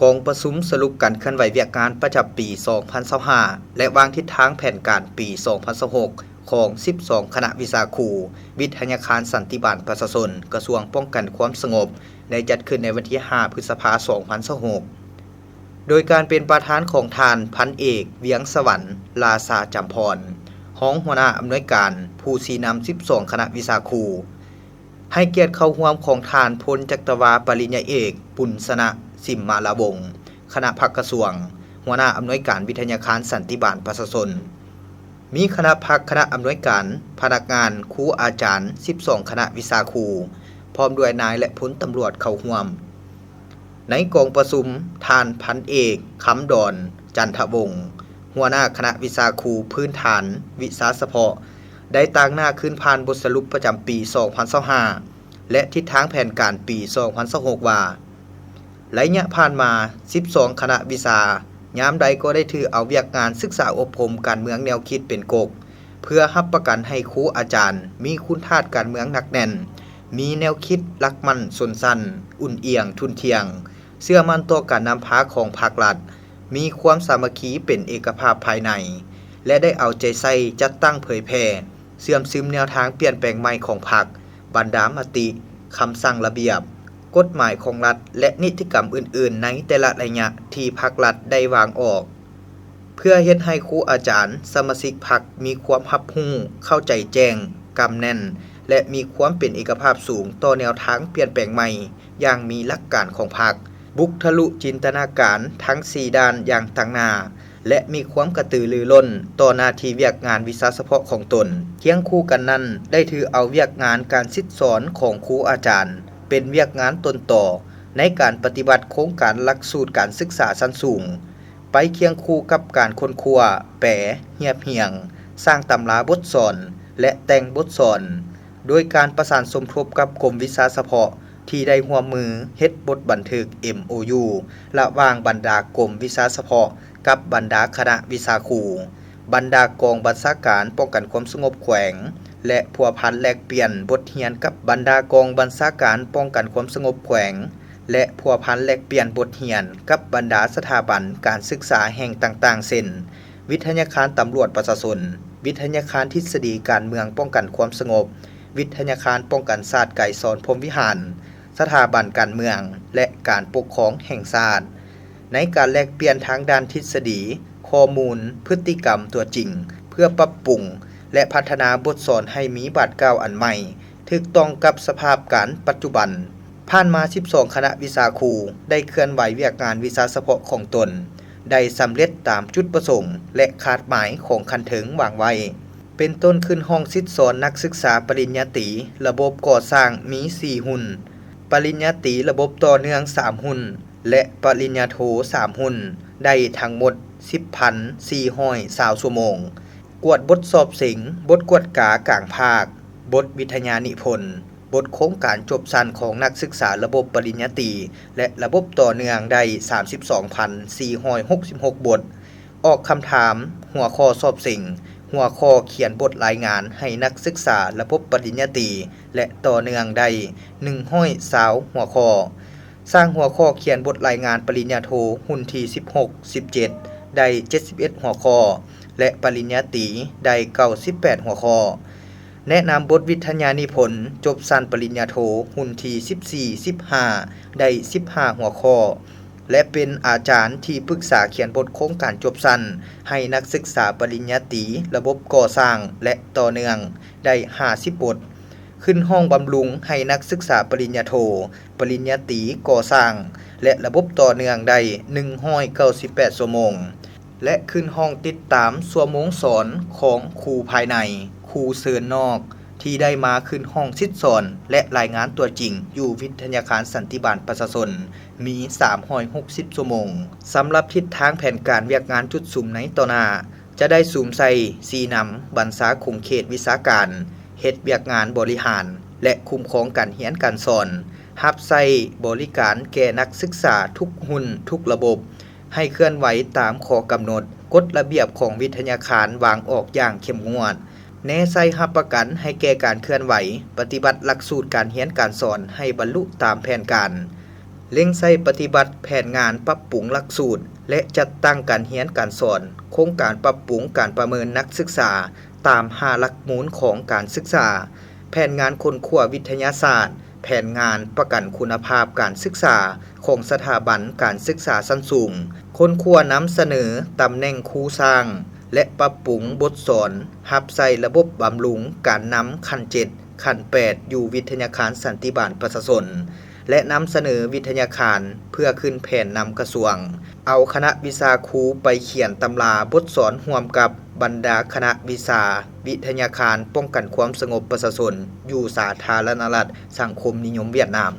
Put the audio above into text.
ກອງປະຊຸມສະຫຼຸບການເຄື່ອນໄຫວວຽກງານປະຈຳປີສອງພັນຊາວຫ້າ ແລະ ວາງທິດທາງແຜນການປີສອງພັນຊາວຫົກ ຂອງສິບສອງຄະນະວິຊາຄູ ວິທະຍາຄານສັນຕິບານປະຊາຊົນ ກະຊວງປ້ອງກັນຄວາມສະຫງົບ ໄດ້ຈັດຂຶ້ນໃນວັນທີຫ້າ ພຶດສະພາ ສອງພັນຊາວຫົກ ໂດຍການເປັນປະທານຂອງທ່ານພັນເອກ ວຽງສະຫວັນ ລາຊາຈຳພອນ ຮອງຫົວໜ້າອຳນວຍການ ຜູ້ຊີ້ນຳສິບສອງຄະນະວິຊາຄູ, ໃຫ້ກຽດເຂົ້າຮ່ວມຂອງທ່ານພົນຈັກຕະວາ ປະລິນຍາເອກ ບຸນຊະນະ ສິມມະລະວົງ ຄະນະພັກກະຊວງ, ຫົວໜ້າອຳນວຍການວິທະຍາຄານສັນຕິບານປະຊາຊົນ, ມີຄະນະພັກ, ຄະນະອຳນວຍການ, ພະນັກງານ, ຄູອາຈານ, ສິບສອງຄະນະວິຊາຄູ, ພ້ອມດ້ວຍນາຍ ແລະ ພົນຕຳຫຼວດເຂົ້າຮ່ວມ. ໃນກອງປະຊຸມ, ທ່ານພັນເອກ ຄຳດອນ ຈັນທະວົງ ຫົວໜ້າຄະນະວິຊາຄູພື້ນຖານວິຊາສະເພາະ ໄດ້ຕາງໜ້າຄືນຜ່ານບົດສະຫຼຸບປະຈຳປີສອງພັນຊາວຫ້າ ແລະ ທິດທາງແຜນການປີສອງພັນຊາວຫົກ ວ່າ ໄລຍະຜ່ານມາ, ສິບສອງຄະນະວິຊາ ຍາມໃດກໍໄດ້ຖືເອົາວຽກງານສຶກສາອົບຮົມການເມືອງແນວຄິດເປັນກົກ ເພື່ອຮັບປະກັນໃຫ້ຄູອາຈານມີຄຸນທາດການເມືອງໜັກແໜ້ນ, ມີແນວຄິດຫຼັກໝັ້ນຊົນຊັ້ນ, ອຸ່ນອຽງທຸ່ນທ່ຽງ, ເຊື່ອໝັ້ນຕໍ່ການນຳພາຂອງພັກລັດ, ມີຄວາມສາມັກຄີເປັນເອກະພາບພາຍໃນ ແລະ ໄດ້ເອົາໃຈໃສ່ຈັດຕັ້ງເຜີຍແຜ່ ເຊື່ອມຊຶມແນວທາງປ່ຽນແປງໃໝ່ຂອງພັກ, ບັນດາມະຕິ, ຄຳສັ່ງລະບຽບ, ກົດໝາຍຂອງລັດ ແລະ ນິຕິກຳອື່ນໆໃນແຕ່ລະໄລຍະທີ່ພັກລັດໄດ້ວາງອອກ ເພື່ອເຮັດໃຫ້ຄູອາຈານ, ສະມາຊິກພັກມີຄວາມຮັບຮູ້, ເຂົ້າໃຈແຈ້ງ, ກຳແໜ້ນ ແລະ ມີຄວາມເປັນເອກະພາບສູງຕໍ່ແນວທາງປ່ຽນແປງໃໝ່ຢ່າງມີຫຼັກການຂອງພັກ, ບຸກທະລຸຈິນຕະນາການທັງສີ່ດ້ານຢ່າງຕັ້ງໜ້າ ແລະ ມີຄວາມກະຕືລືລົ້ນຕໍ່ໜ້າທີ່ວຽກງານວິຊາສະເພາະຂອງຕົນ. ຄຽງຄູ່ກັນນັ້ນ, ໄດ້ຖືເອົາວຽກງານການສິດສອນຂອງຄູອາຈານເປັນວຽກງານຕົ້ນຕໍໃນການປະຕິບັດໂຄງການຫຼັກສູດການສຶກສາຊັ້ນສູງ ໄປຄຽງຄູ່ກັບການຄົ້ນຄວ້າ, ແປ, ຮຽບຮຽງ, ສ້າງຕຳລາບົດສອນ ແລະ ແຕ່ງບົດສອນ, ໂດຍການປະສານສົມທົບກັບກົມວິຊາສະເພາະ ທີ່ໄດ້ຮ່ວມມືເຮັດບົດບັນທຶກ ເອັມໂອຢູ ລະຫວ່າງບັນດາກົມວິຊາສະເພາະກັບບັນດາຄະນະວິຊາຄູ, ບັນດາກອງບັນຊາການປ້ອງກັນຄວາມສະຫງົບແຂວງ ແລະ ພົວພັນແລກປ່ຽນບົດຮຽນກັບບັນດາກອງບັນຊາການປ້ອງກັນຄວາມສະຫງົບແຂວງ ແລະ ພົວພັນແລກປ່ຽນບົດຮຽນກັບບັນດາສະຖາບັນການສຶກສາແຫ່ງຕ່າງໆ ເຊັ່ນ ວິທະຍາຄານຕຳຫຼວດປະຊາຊົນ, ວິທະຍາຄານທິດສະດີການເມືອງປ້ອງກັນຄວາມສະຫງົບ, ວິທະຍາຄານປ້ອງກັນສາດໄກສອນ ພົມວິຫານ, ສະຖາບັນການເມືອງ ແລະ ການປົກຄອງແຫ່ງຊາດ ໃນການແລກປ່ຽນທາງດ້ານທິດສະດີ, ຂໍ້ມູນ, ພຶດຕິກຳຕົວຈິງ ເພື່ອປັບປຸງ ແລະ ພັດທະນາບົດສອນໃຫ້ມີບາດກ້າວອັນໃໝ່, ຖືກຕ້ອງກັບສະພາບການປັດຈຸບັນ. ຜ່ານມາສິບສອງຄະນະວິຊາຄູໄດ້ເຄື່ອນໄຫວວຽກງານວິຊາສະເພາະຂອງຕົນ ໄດ້ສຳເລັດຕາມຈຸດປະສົງ ແລະ ຄາດໝາຍຂອງຂັ້ນເທິງວາງໄວ້, ເປັນຕົ້ນຂຶ້ນຫ້ອງສິດສອນນັກສຶກສາປະລິນຍາຕີ ລະບົບກໍ່ສ້າງມີສີ່ຮຸ່ນ, ປະລິນຍາຕີລະບົບຕໍ່ເນື່ອງສາມຮຸ່ນ ແລະ ປະລິນຍາໂທສາມຮຸ່ນ ໄດ້ທັງໝົດສິບພັນສີ່ຮ້ອຍຊາວຊົ່ວໂມງ. ກວດບົດສອບເສັງ, ບົດກວດກາກາງພາກ, ບົດວິທະຍານິພົນ, ບົດໂຄງການຈົບຊັ້ນຂອງນັກສຶກສາລະບົບປະລິນຍາຕີ ແລະ ລະບົບຕໍ່ເນື່ອງໄດ້ສາມສິບສອງພັນສີ່ຮ້ອຍຫົກສິບຫົກບົດ, ອອກຄຳຖາມ, ຫົວຂໍ້ສອບເສັງ, ຫົວຂໍ້ຂຽນບົດລາຍງານໃຫ້ນັກສຶກສາລະບົບປະລິນຍາຕີ ແລະ ຕໍ່ເນື່ອງໄດ້ໜຶ່ງຮ້ອຍຊາວຫົວຂໍ້. ສ້າງຫົວຂໍ້ຂຽນບົດລາຍງານປະລິນຍາໂທຮຸ່ນທີສິບຫົກ ສິບເຈັດ ໄດ້ເຈັດສິບເອັດຫົວຂໍ້ ແລະ ປະລິນຍາຕີໄດ້ເກົ້າສິບແປດຫົວຂໍ້. ແນະນຳບົດວິທະຍານິພົນຈົບຊັ້ນປະລິນຍາໂທຮຸ່ນທີສິບສີ່ ສິບຫ້າ ໄດ້ສິບຫ້າຫົວຂໍ້ ແລະ ເປັນອາຈານທີ່ປຶກສາຂຽນບົດໂຄງການຈົບຊັ້ນໃຫ້ນັກສຶກສາປະລິນຍາຕີລະບົບກໍ່ສ້າງ ແລະ ຕໍ່ເນື່ອງໄດ້ຫ້າສິບບົດ. ຂຶ້ນຫ້ອງບຳລຸງໃຫ້ນັກສຶກສາປະລິນຍາໂທ, ປະລິນຍາຕີກໍ່ສ້າງ ແລະ ລະບົບຕໍ່ເນື່ອງໄດ້ໜຶ່ງຮ້ອຍເກົ້າສິບແປດຊົ່ວໂມງ ແລະ ຂຶ້ນຫ້ອງຕິດຕາມຊົ່ວໂມງສອນຂອງຄູພາຍໃນ, ຄູເຊີນນອກ ທີ່ໄດ້ມາຂຶ້ນຫ້ອງສິດສອນ ແລະ ລາຍງານຕົວຈິງຢູ່ວິທະຍາຄານສັນຕິບານປະຊາຊົນ ມີສາມຮ້ອຍຫົກສິບຊົ່ວໂມງ. ສຳລັບທິດທາງແຜນການວຽກງານຈຸດສຸມໃນຕໍ່ໜ້າ ຈະໄດ້ສຸມໃສ່ຊີ້ນຳບັນຊາຂົງເຂດວິຊາການ, ເຮັດວຽກງານບໍລິຫານ ແລະ ຄຸ້ມຄອງການຮຽນການສອນ, ຮັບໃຊ້ບໍລິການແກ່ນັກສຶກສາທຸກຮຸ່ນທຸກລະບົບ, ໃຫ້ເຄື່ອນໄຫວຕາມຂໍ້ກຳນົດ, ກົດລະບຽບຂອງວິທະຍາຄານວາງອອກຢ່າງເຂັ້ມງວດ, ແນໃສ່ຮັບປະກັນໃຫ້ແກ່ການເຄື່ອນໄຫວປະຕິບັດຫຼັກສູດການຮຽນການສອນໃຫ້ບັນລຸຕາມແຜນການ. ເລັ່ງໃຊ້ປະຕິບັດແຜນງານປັບປຸງຫຼັກສູດ ແລະ ຈັດຕັ້ງການຮຽນການສອນ, ໂຄງການປັບປຸງການປະເມີນນັກສຶກສາຕາມຫ້າຫຼັກມູນຂອງການສຶກສາ, ແຜນງານຄົ້ນຄວ້າວິທະຍາສາດ, ແຜນງານປະກັນຄຸນນະພາບການສຶກສາຂອງສະຖາບັນການສຶກສາຊັ້ນສູງ, ຄົ້ນຄວ້ານຳສະເໜີຕຳແໜ່ງຄູສ້າງ ແລະ ປັບປຸງບົດສອນຮັບໃຊ້ລະບົບບຳລຸງການນຳຂັ້ນເຈັດ ຂັ້ນແປດ ຢູ່ວິທະຍາຄານສັນຕິບານປະຊາຊົນ ແລະ ນຳສະເໜີວິທະຍາຄານເພື່ອຂຶ້ນແຜນນຳກະຊວງ, ເອົາຄະນະວິຊາຄູໄປຂຽນຕຳລາບົດສອນຮ່ວມກັບບັນດາຄະນະວິຊາວິທະຍາຄານປ້ອງກັນຄວາມສະຫງົບປະຊາຊົນຢູ່ສາທາລະນະລັດສັງຄົມນິຍົມຫວຽດນາມ.